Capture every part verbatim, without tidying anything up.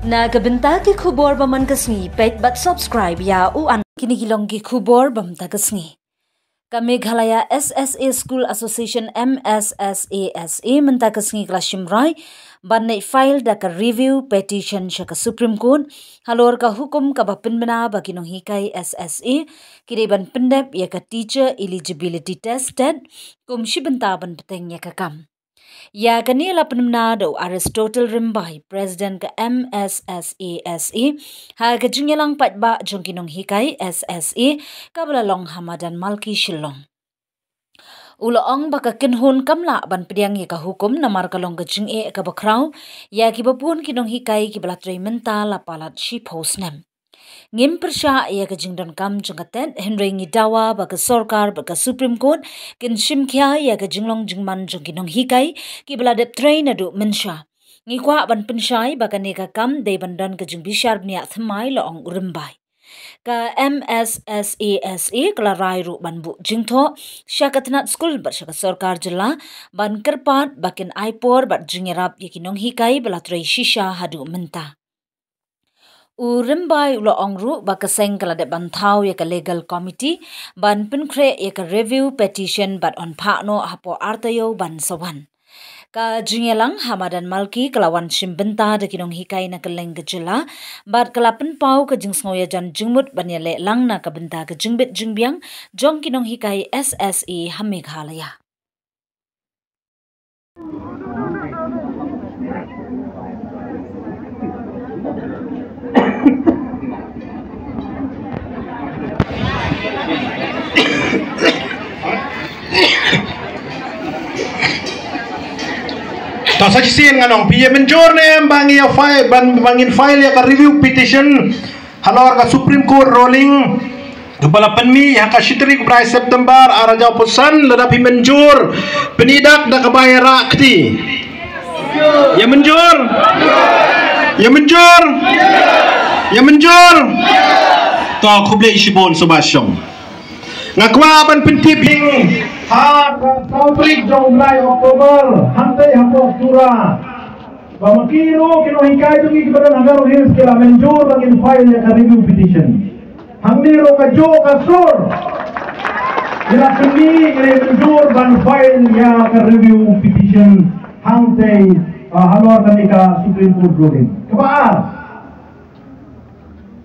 Na ka bynta ki khubor ba man ka sngi, peit bad subscribe ïa u an. Kine ki long ki khubor ba mynta ka sngi. Ka Meghalaya S S A School Association, M S S A S A, mynta ka sngi ka la shim rai ban leit file da ka review petition sha ka Supreme Court halor ka hukum kaba pynbna ba ki nonghikai S S A ki dei ban pyndep ïa ka Teacher Eligibility Test, TET, kum shi bynta ban bteng ïa ka kam. Ïa kane la pynbna da u Aristotle Rymbai, President ka M S S A S A, ha ka jingïalang paidbah jong ki nonghikai S S A kaba la long ha madan Malki, Shillong. U la ong ba ka kynhun kam lah ban pdiang ïa ka hukum namar ka long ka jingeh kaba khraw ïa kiba bun ki nonghikai kiba la trei mynta la palat shiphew snem. Ngim pyrshah ïa ka jingdonkam jong ka TET, hynrei ngi dawa ba ka sorkar bad ka Supreme Court kin shim khia ïa ka jinglong jingman jong ki nonghikai kiba la dep trei naduh mynsha. Ngi kwah ban pynshai ba kane ka kam dei ban don ka jingbishar bniah thymmai, la ong u Rymbai. Ka M S S A S A ka la rai ruh ban buh jingthoh sha ka tnat skul bad sha ka sorkar jylla ban kyrpad ba kin ai por bad jingïarap ïa ki nonghikai ba la trei shisha haduh mynta. U Rymbai u la ong ruh ba ka seng ka la dep ban thaw ïa ka legal committee ban pynkhreh ïa ka review petition bad yn phah noh hapoh ar taïew ban sa wan. Ka jingïalang ha madan Malki ka la wan shim bynta da ki nonghikai na kylleng ka jylla bad ka la pynpaw ka jingsngew ïajan jingmut ban ïaleh lang na ka bynta ka jingbit jingbiang jong ki nonghikai S S A ha Meghalaya. To, sa shisien ngan ong, phi ïa mynjur ne em ba ngi ïa file, ban, ba ngin file ïa ka review petition halor ka Supreme Court ruling kaba la pynmih ha ka shi tarik u bnai September ar hajar arphew san? Lada phi mynjur, pyni dak da kaba ïa rah kti. Ïa mynjur? Ïa mynjur? Ïa mynjur? To, khublei shibun, sngewbha shong. Nga kwah ban pyntip ïa phi, ha ka saw tarik jong u bnai October, hangtei hapoh Tura, ba ma ki ruh ki nonghikai jong ngi kiba don ha Garo Hills ki la mynjur ba ngin file ïa ka review petition. Hangne ruh kajuh ka sur, ngi la pynmih, ngi la mynjur ban file ïa ka review petition hangtei, ah, halor kane ka Supreme Court ruling. Kaba ar,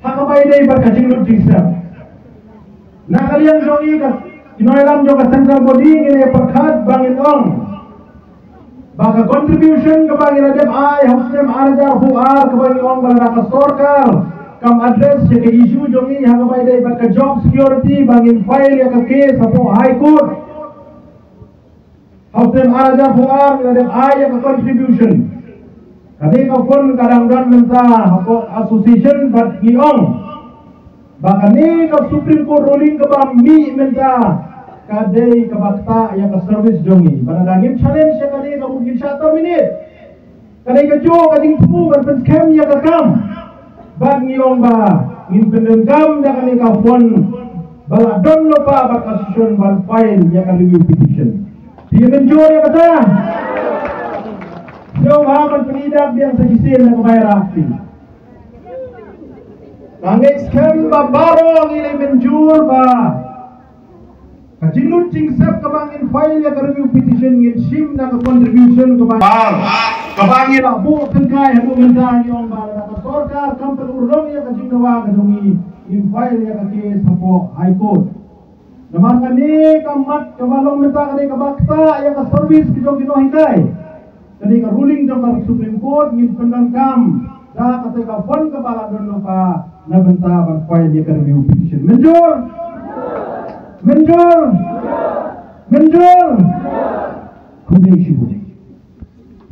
ha kaba ïadei bad ka jinglut jingsep, na ka liang jong ngi, ka, ki nongïalam jong ka central body, ngi la pyrkhat ba ngin ong ba ka contribution kaba ngi la dep ai ha u snem ar hajar arphew ar, kaba ngi ong ba lada ka sorkar kam address ïa ka issue jong ngi ha kaba ïadei bad ka job security, ba ngin file ïa ka case hapoh High Court. Ha u snem ar hajar arphew ar ngi la dep ai ïa ka contribution. Kane ka fund ka dang don mynta hapoh association, bad ngi ong ba kane ka Supreme Court ruling kaba mih mynta ka dei kaba ktah ïa ka service jong ngi. Bad lada ngim challenge ïa kane, ka mut ngin shah terminate. Kane kajuh ka jingthmu ban pynskhem ïa ka kam. Bad ngi ong ba ngin pyndonkam da kane ka fund ba la don lypa bad ka session ban file ïa ka review petition. Phi mynjur ïa kata? Sngewbha ban pyni dak biang sa shisien na ka bai rah phi. Ka ngeit skhem ba baroh ngi la mynjur ba ka jinglut jingsep kaba ngin file ïa ka review petition ngin shim na ka contribution kaba, kaba ngi la buh tyngkai haduh mynta. Ngi ong ba lada ka sorkar kam pynurlong ïa ka jingdawa ka jong ngi, ngin file ïa ka case hapoh High Court. Namar kane ka mat kaba long mynta kane kaba ktah ïa ka service ka jong ki nonghikai. Kane ka ruling jong ka Supreme Court ngin pyndonkam da kata ka fund kaba la don lypa na bynta ban file ïa ka review petition. Mynjur? Mynjur? Mynjur? Khublei shibun.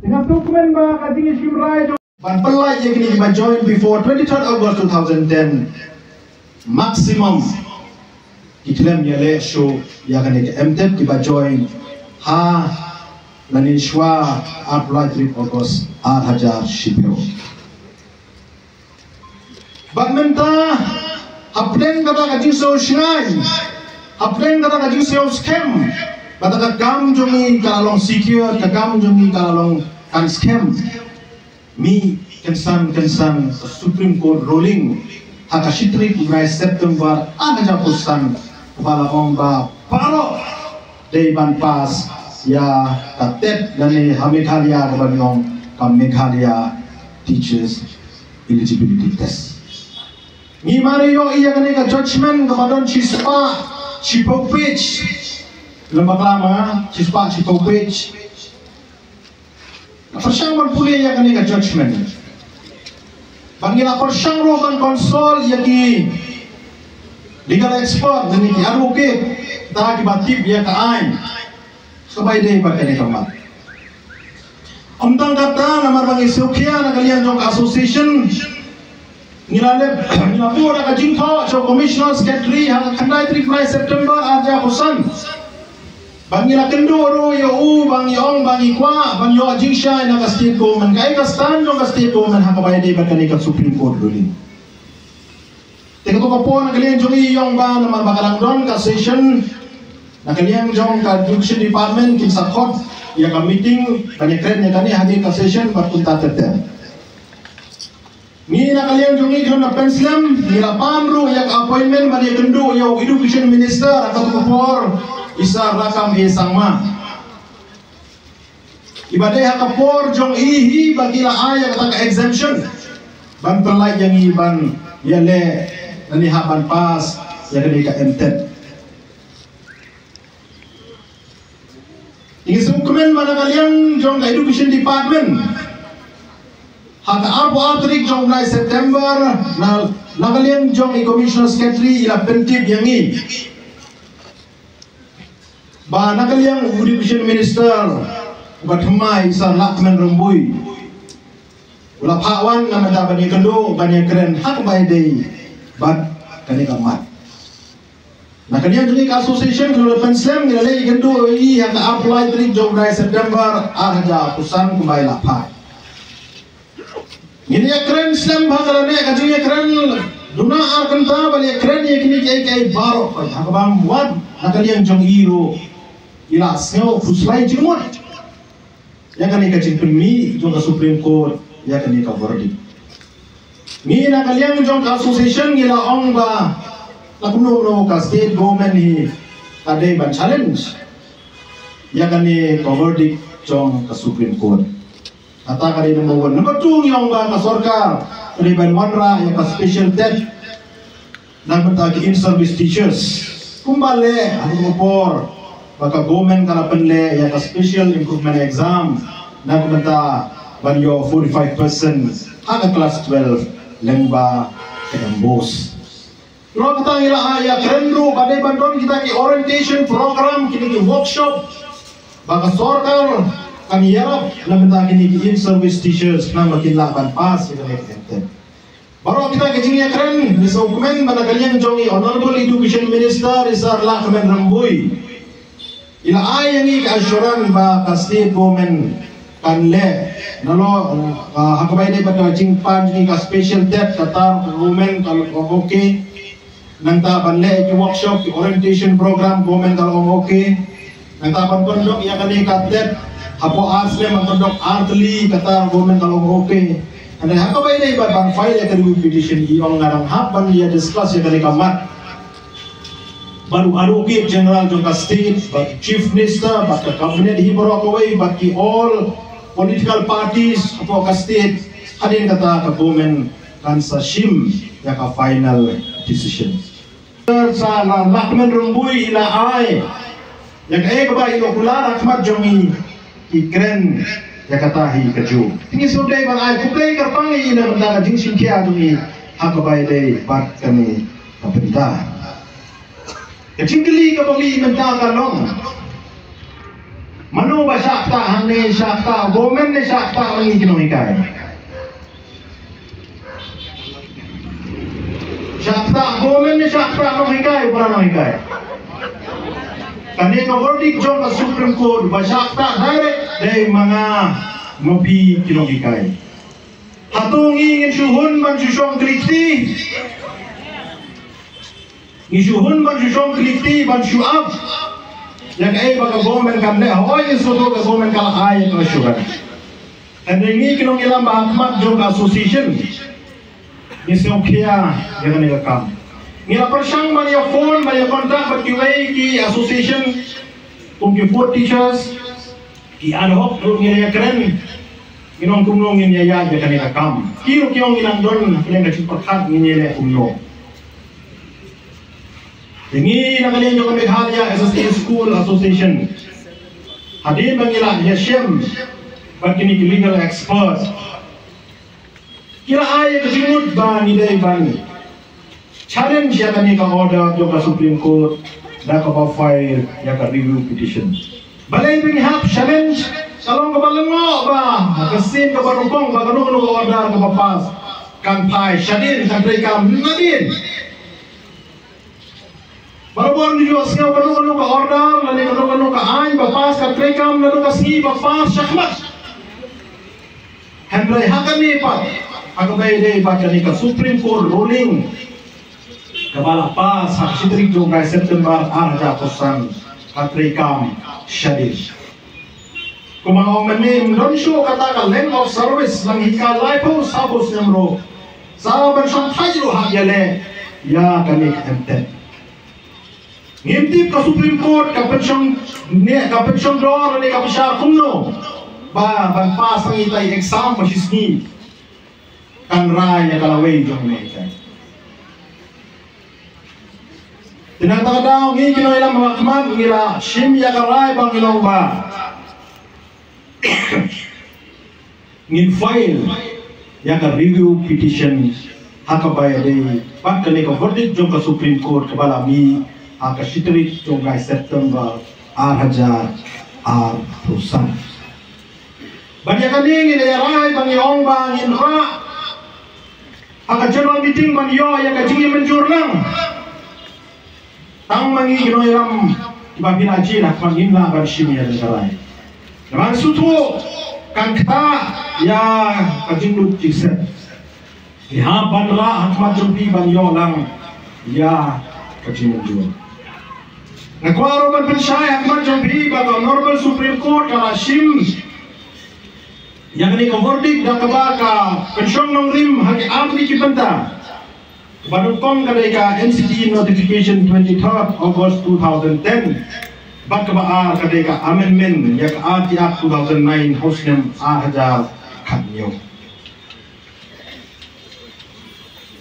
Te nga sngewkmen ba ka jingïashim rai jong, ban pynlait ïa kine kiba join before twenty-third August two thousand ten. Maximum ki khlem ïaleh shuh ïa kane ka M TET kiba join ha lane shuwa arphew lai tarik August ar hajar shiphew. Bad mynta, hapdeng kata ka jingsngew shngaiñ, hapdeng kata ka jingsngew skhem, kata ka kam jong ngi ka la long secure, ka kam jong ngi ka la long kan skhem. Mih kynsan kynsan Supreme Court ruling ha ka shi tarik u bnai September ar hajar arphew san, ba la ong ba baroh dei ban pass ïa ka TET lane ha Meghalaya ka ban ong ka Meghalaya Teachers Eligibility Test. Ngi mar ïoh ïa kane ka judgment kaba don shispah shiphew page. Lem bakla ma nga, shispah shiphew page. Pyrshang ban pule ïa kane ka judgment. Ba ngi la pyrshang ruh ban consult ïa ki legal expert, lane ki advocate, ta kiba tip ïa ka aiñ. Sa bai dei bad kane ka mat. Ym tang katta, namar ba ngi sngewkhia na ka liang jong ka association, ngi la lep, ngi la buh da ka jingthoh sha u Commissioner Secretary ha ka khyndai tarik bnai September ar hajar arphew san. Ba ngi la kynduh ruh ïa u, ba ngi ong, ba ngi kwah ban ïoh jingshai na ka state government. Kaei ka stand jong ka state government ha kaba ïadei bad kane ka Supreme Court ruling. Te kato ka por na ka liang jong ngi ïong ba namar ba ka dang don ka session, na ka liang jong ka education department kin sa khot ïa ka meeting ban ïakren ïa kane ha kane ka session bad kumta ter ter. Ngi na ka liang jong ngi khlem da pynslem, ngi la pan ruh ïa ka appointment ban ïakynduh ïa u education minister ha kato ka por, i Sir Lakam A Sangma. Iba dei ha ka por jong i hi ba ki la ai ïa kata ka exemption ban pynlait ïa ngi ban ïaleh lane hap ban pass ïa kane ka MTET. Ngi sngewkmen ba na ka liang jong ka education department, ha ka arphew ar tarik jong u bnai September, na, na ka liang jong i Commissioner Secretary i la pyntip ïa ngi ba na ka liang u education minister uba thymmai, i Sir Lahkmen Rymbui, u la phah wan na mynta ban ïakynduh, ban ïakren ha kaba ïadei bad kane ka mat. Na ka liang jong ngi ka association, khlem da pynslem, ngi la leit ïakynduh ïa i ha ka arphew lai tarik jong u bnai September ar hajar arphew san kumba i la phah. Ngin ïakren slem bha ka lane ka jingïakren duna ar kynta ban ïakren ïa kine kiei kiei baroh, ha kaba ym wad na ka liang jong i ruh i la sngew khuslai jingmut ïa kane ka jingpynmih jong ka Supreme Court ïa kane ka verdict. Ngi na ka liang jong ka association ngi la ong ba la kumno kumno ka state government hi ka dei ban challenge ïa kane ka verdict jong ka Supreme Court. Kata ka dei number one. Number two, ngi ong ba ka sorkar ka dei ban wanrah ïa ka special TET na ka bynta ki in-service teachers. Kumba leh ha ka por ba ka government ka la pynleh ïa ka special improvement exam na ka bynta ban ïoh forty-five percent ha ka class twelve lyngba ka MBOSE. Ruh kata ngi la ïakren ruh ba dei ban don kita ki orientation program, kita ki workshop ba ka sorkar kan ïarap na bynta kine ki in-service teachers khnang ba kin lah ban pass ïa kane ka MTET. Baroh kita ki jingïakren ngi sngewkmen ba na ka liang jong i Honorable Education Minister i Sir Lahkmen Rymbui i la ai ïa ngi ka assurance ba ka state government kan leh nalor, ah, ha kaba ïadei bad ka jingpan jong ngi ka special TET, kata ka government ka la ong okay. Nangta ban leh ki workshop, ki orientation program, government ka la ong okay. Nangta ban pyndok ïa kane ka TET hapoh ar snem, ban pyndok ar tylli, kata government ka la ong okay. Hynrei ha kaba ïadei bad ban file ïa ka review petition, i ong nga dang hap ban ïa discuss ïa kane ka mat bad u Advocate General jong ka state, bad Chief Minister, bad ka cabinet hi baroh kawei, bad ki all political parties hapoh ka state. Hadien kata ka government kan sa shim ïa ka final decision. Sir Lahkmen Rymbui i la ai ïa kaei kaba i la kular ha khmat jong ngi, i kren ïa kata hi kajuh. Te ngi sngewdei ban ai khublei kyrpang ïa i na ka bynta ka jingshim khia jong i ha kaba ïadei bad kane ka bynta. Ka jingkylli kaba mih mynta ka long, mano ba shah ktah hangne, shah ktah government ne shah ktah ma ngi ki nonghikai? Shah ktah government ne shah ktah nonghikai, para nonghikai? Kane ka verdict jong ka Supreme Court ba shah ktah direct dei ma nga ma phi ki nonghikai. Hato ngi ngin shu hun ban shu shong kylli kti? Ngi shu hun ban shu shong kylli kti ban shu ap ïa kaei ba ka government kan leh? Hooid, ngi sngewthuh ka government ka la ai ïa ka assurance. Hynrei ngi ki nongïalam ba ha khmat jong ka association ngi sngewkhia ïa kane ka kam. Ngi la pyrshang ban ïa phone, ban ïa contact bad kiwei ki association kum ki fourth teachers, ki ad hoc ruh ngi la ïakren. Ngi ong kumno ngin ïa ïaid ïa kane ka kam. Ki ruh ki ong ngi nang don ha pdeng ka jingpyrkhat, ngin ïa leh kumno. Te ngi na ka liang jong ka Meghalaya S S A School Association, hadien ba ngi la ïashem bad kine ki legal expert, ki la ai ka jingmut ba ngi dei ban challenge ïa kane ka order jong ka Supreme Court da kaba file ïa ka review petition. Balei ba ngi hap challenge? Ka long kaba lyngngoh ba ka sien kaba nyngkong ba kano kano ka order kaba pass kan phai shadien, kan treikam nadien. Barabor ngi ïohsngew kano kano ka order lane kano kano ka aiñ ba pass ka treikam naduh ka sngi ba pass shakhmat. Hynrei ha kane pat, ha kaba ïadei bad kane ka Supreme Court ruling kaba la pass ha ka shi tarik jong u bnai September ar hajar arphew san, ka treikam shadien. Kumba nga ong mynne, ym don shuh kata ka length of service, nang hikai laiphew sawphew snem ruh, sa ban shongthait ruh hap ïaleh ïa kane ka M Tet. Ngim tip ka Supreme Court ka pynshong ne ka pynshong dor ne ka bishar kumno ba ban pass ïa kita i exam ba shisngi kan rai ïa ka lawei jong ne ka. Te na kata ka daw ngi ki nongïalam ha khmat ngi la shim ïa ka rai ba ngi long ba ngin file ïa ka review petition ha kaba ïadei bad kane ka verdict jong ka Supreme Court kaba la mih ha ka shi tarik jong u bnai September ar hajar arphew san. Bad ïa kane ngin ïa rai ba ngi ong ba ngin rah ha ka general meeting ban ïoh ïa ka jingïamynjur lang. Tang ma ngi ki nongïalam kiba phi la jied ha khmat ngim lah ban shim ïa ka rai. Namar shuh kan ktah ïa ka jinglut jingset. Ngi hap ban rah ha khmat jong phi ban ïoh lang ïa ka jingmynjur. Nga kwah ruh ban pynshai ha khmat jong phi ba ka Honorable Supreme Court ka la shim ïa kane ka verdict da kaba ka pynshong nongrim ha ki artylli ki bynta. Ba nyngkong ka dei ka N C T E notification twenty-third August two thousand ten. Bad kaba ar ka dei ka amendment ïa ka R T Act two thousand nine ha u snem ar hajar khathynñiew.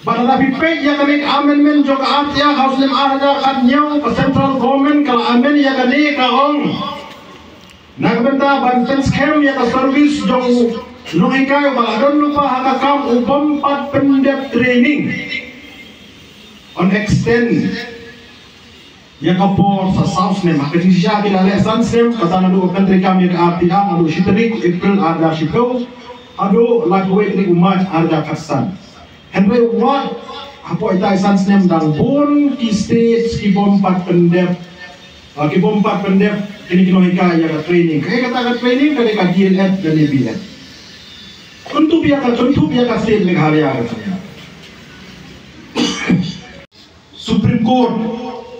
Bad lada phi peit ïa kane ka amendment jong ka R T Act ha u snem ar hajar khathynñiew, ka central government ka la amend ïa kane, ka ong na ka bynta ban pynskhem ïa ka service jong u nonghikai uba la don lypa ha ka kam u bym pat pyndep training, yn extend ïa ka por sa saw snem. Ha ka jingshisha ki la leh san snem, kata naduh ban treikam ïa ka R T Act, naduh shi tarik April ar hajar shiphew haduh laiphew wei tarik u March ar hajar khatsan. Hynrei wat hapoh ita i san snem dang bun ki states ki bym pat pyndep, ah, ki bym pat pyndep kine ki nonghikai ïa ka training. Kaei kata ka training? Ka dei ka D L Ed lane B Ed. Kynthup ïa ka, kynthup ïa ka state Meghalaya ka jong ngi. Supreme Court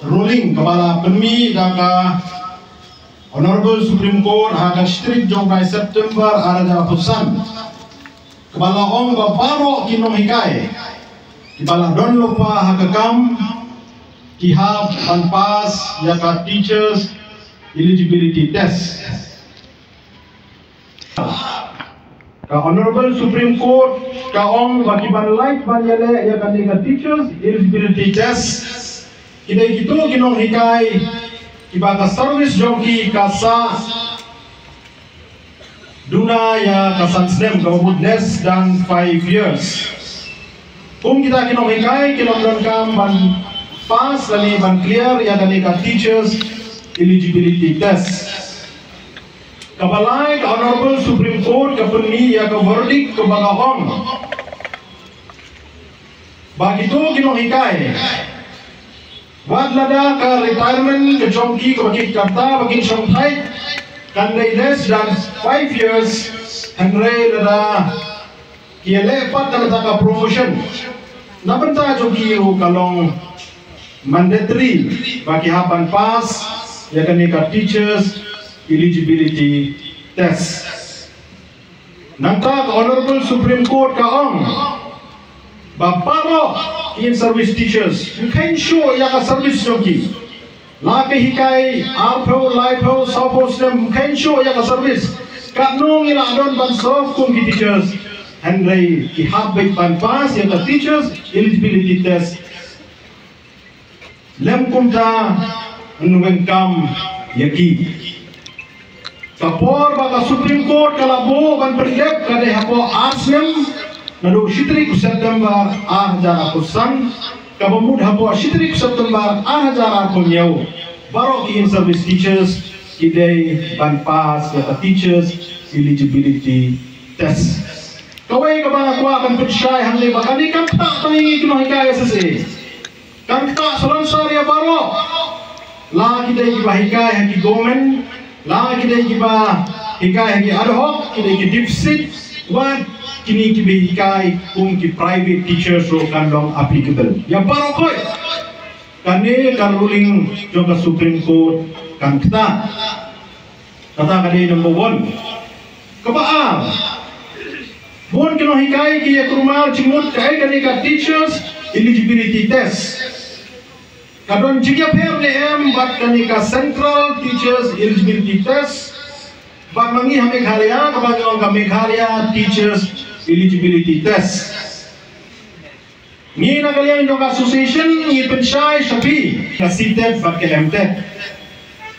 ruling kaba la pynmih da ka Honorable Supreme Court ha ka shi tarik jong u bnai September ar hajar arphew san, kaba la ong ba baroh ki nonghikai kiba la don lypa ha ka kam ki hap ban pass ïa ka Teachers Eligibility Test. Ka Honorable Supreme Court ka ong ba ki ban lait ban ïaleh ïa kane ka Teachers Eligibility Test ki dei kito ki nonghikai kiba ka service jong ki ka sah duna ïa ka san snem, kaba mut less than five years. Kum kita ki nonghikai kin ym donkam ban pass lane ban clear ïa kane ka Teachers Eligibility Test. Kaba lai, ka Honorable Supreme Court ka pynmih ïa ka verdict kaba ka ong ba kito ki nonghikai, wat lada ka retirement ka jong ki kaba ki, kata ba kin shongthait kan dei less than five years, hynrei lada ki ïaleh pat na ka bynta ka promotion na bynta jong ki ruh ka long mandatory ba ki hap ban pass ïa kane ka Teachers Eligibility Test. Nangta ka Honorable Supreme Court ka ong ba baroh ki in-service teachers, ym kheiñ shuh ïa ka service jong ki. La ka hikai arphew, laiphew, sawphew snem, ym kheiñ shuh ïa ka service. Katno ngi la don ban serve kum ki teachers. Hynrei ki hap beit ban pass ïa ka Teachers Eligibility Test. Lem kumta, yn weng kam ïa ki. Ka por ba ka Supreme Court ka la buh ban pyndep ka dei hapoh ar snem, naduh shi tarik u September ar hajar arphew san, kaba mut hapoh shi tarik u September ar hajar arphew hynñiew, baroh ki in-service teachers ki dei ban pass ïa ka Teachers Eligibility Test. Kawei kaba nga kwah ban pynshai hangne ba kane kam ktah tang ïa ngi ki nonghikai S S A. Kan ktah salonsar ïa baroh. La ki dei kiba hikai ha ki government, la ki dei kiba hikai ha ki ad hoc, ki dei ki deficit, wat kine kiba hikai kum ki private teachers ruh kan long applicable ïa baroh khoit. Kane ka ruling jong ka Supreme Court kan ktah. Kata ka dei number one. Kaba ar, bun ki nonghikai ki ïa kulmar jingmut kaei kane ka Teachers Eligibility Test. Ka don jingïapher ne em bad kane ka Central Teachers Eligibility Test? Bad ma ngi ha Meghalaya, kaba ngi ong ka Meghalaya Teachers Eligibility Test. Ngi na ka liang jong ka association ngi pynshai sha phi ka CTET bad ka MTET.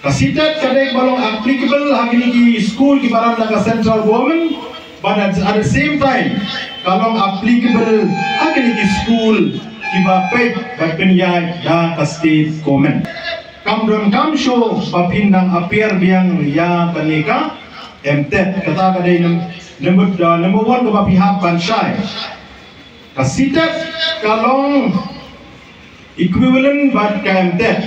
Ka CTET ka dei ba long applicable ha kine ki skul kiba ran da ka central government, but at, at the same time ka long applicable ha kine ki skul kiba peit bad pynïaid da ka state government. Kam don kam shuh ba phin nang appear biang ïa kane ka MTET. Kata ka dei num-, number, uh, number one kaba phi hap ban shai. Ka CTET ka long equivalent bad ka MTET.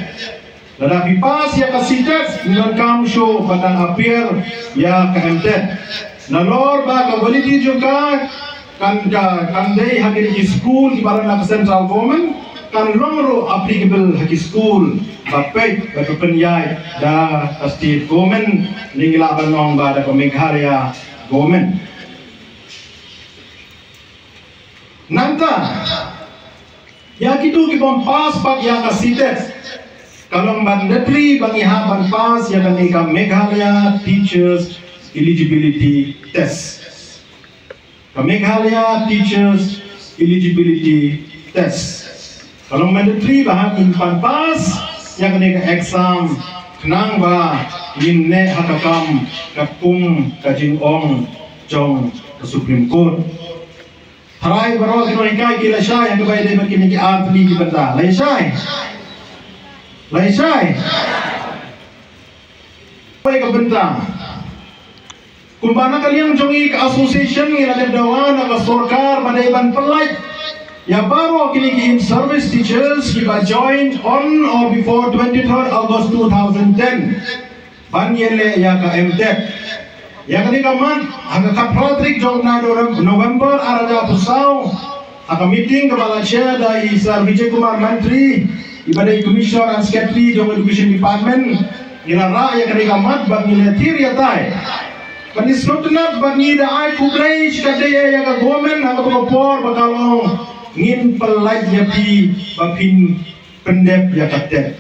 Lada phi pass ïa ka CTET, ym don kam shuh ban nang appear ïa ka MTET. Nalor ba ka validity jong ka kan, ka, kan dei ha kine ki skul kiba ran na ka central government, kan long ruh applicable ha ki skul ba peit, ba pynïaid da ka state government, ne ngi lah ban ong ba da ka Meghalaya government. Nangta, ïa kito ki bym pass pat ïa ka CTET, ka long mandatory ba ngi hap ban pass ïa kane ka Meghalaya Teachers Eligibility Test. Ka Meghalaya Teachers Eligibility Test. Ka long mandatory ba hap ngin pan pass ïa kane ka exam khnang ba ngin neh ha ka kam katkum ka jingong jong ka Supreme Court. Tharai baroh ki nonghikai ki la shai ha kaba ïadei bad kine ki ar tylli ki bynta. La shai? La shai? Kawei ka bynta. Kumba na ka liang jong ngi ka association ngi la dep dawa na ka sorkar ba dei ban pynlait ïa baroh kine ki in-service teachers kiba join on or before twenty-third August two thousand ten ban ïaleh ïa ka MTET. Ïa kane ka mat ha ka khatphra tarik jong u bnai November ar hajar arphew saw, ha ka meeting kaba la chair da i Sir Vijay Kumar Mantri, iba dei Commissioner and Secretary jong Education Department, ngi la rah ïa kane ka mat bad ngi la thied ïa tai. Ban ïa sngewtynnat bad ngi da ai khublei shikatdei ïa ka government ha kata ka por ba ka long ngin pynlait ïa phi ba phin pyndep ïa ka TET.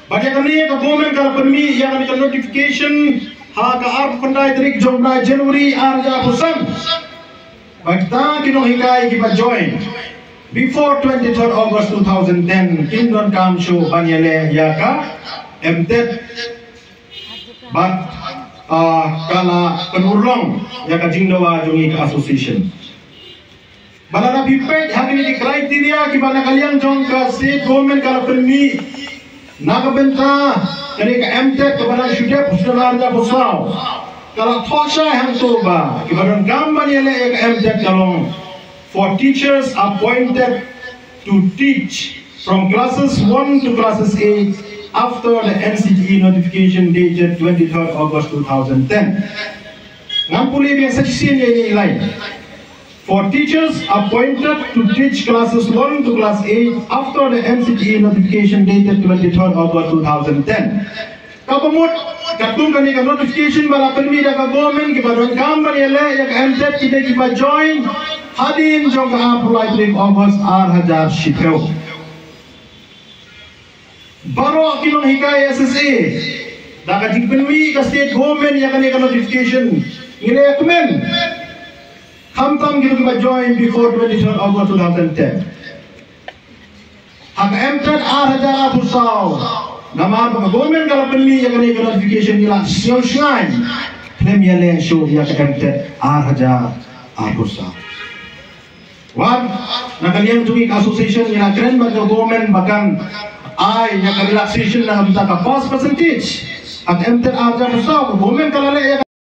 Bad ïa kane ka government ka la pynmih ïa kane ka notification ha ka arphew khyndai tarik jong u bnai January ar hajar arphew san. Ba kita ki nonghikai kiba join before twenty-third August two thousand ten kin don kam shuh ban ïaleh ïa ka MTET. Bad, ah, ka la pynurlong ïa ka jingdawa jong ngi ka association. Ba lada phi peit ha kine ki criteria kiba na ka liang jong ka state government ka la pynmih na ka bynta kane ka MTET kaba dang shu dep ha u snem ar hajar arphew saw, ka la thoh shai hangto ba kiba donkam ban ïaleh ïa ka MTET ka long for teachers appointed to teach from classes one to classes eight after the NCTE notification dated twenty-third August two thousand ten. Ngan pule biang sa shisien ïa ine i line. For teachers appointed to teach classes one to class eight after the NCTE notification dated twenty-third August two thousand ten. Kaba mut, Katkum kane ka notification ba la pynmih da ka government, kiba donkam ban ïaleh ïa ka MTET ki dei kiba join hadien jong ka arphew lai tarik August ar hajar shiphew. Baroh ki nonghikai SSA, da ka jingpynmih ka state government ïa kane ka notification, ngi la ïa kmen. Khamtam kito kiba join before twenty-third August two thousand ten. Ha ka MTET ar hajar arphew saw, namar ba ka government ka la pynmih ïa kane ka notification, ngi la sngewshngaiñ. Khlem ïaleh shuh ïa ka MTET ar hajar arphew saw. Wat, na ka liang jong ngi ka association, ngi la kren bad ka government ba kan ai ïa ka relaxation na ka bynta ka pass percentage. Ha ka MTET ar hajar arphew saw, ka government ka la leh ïa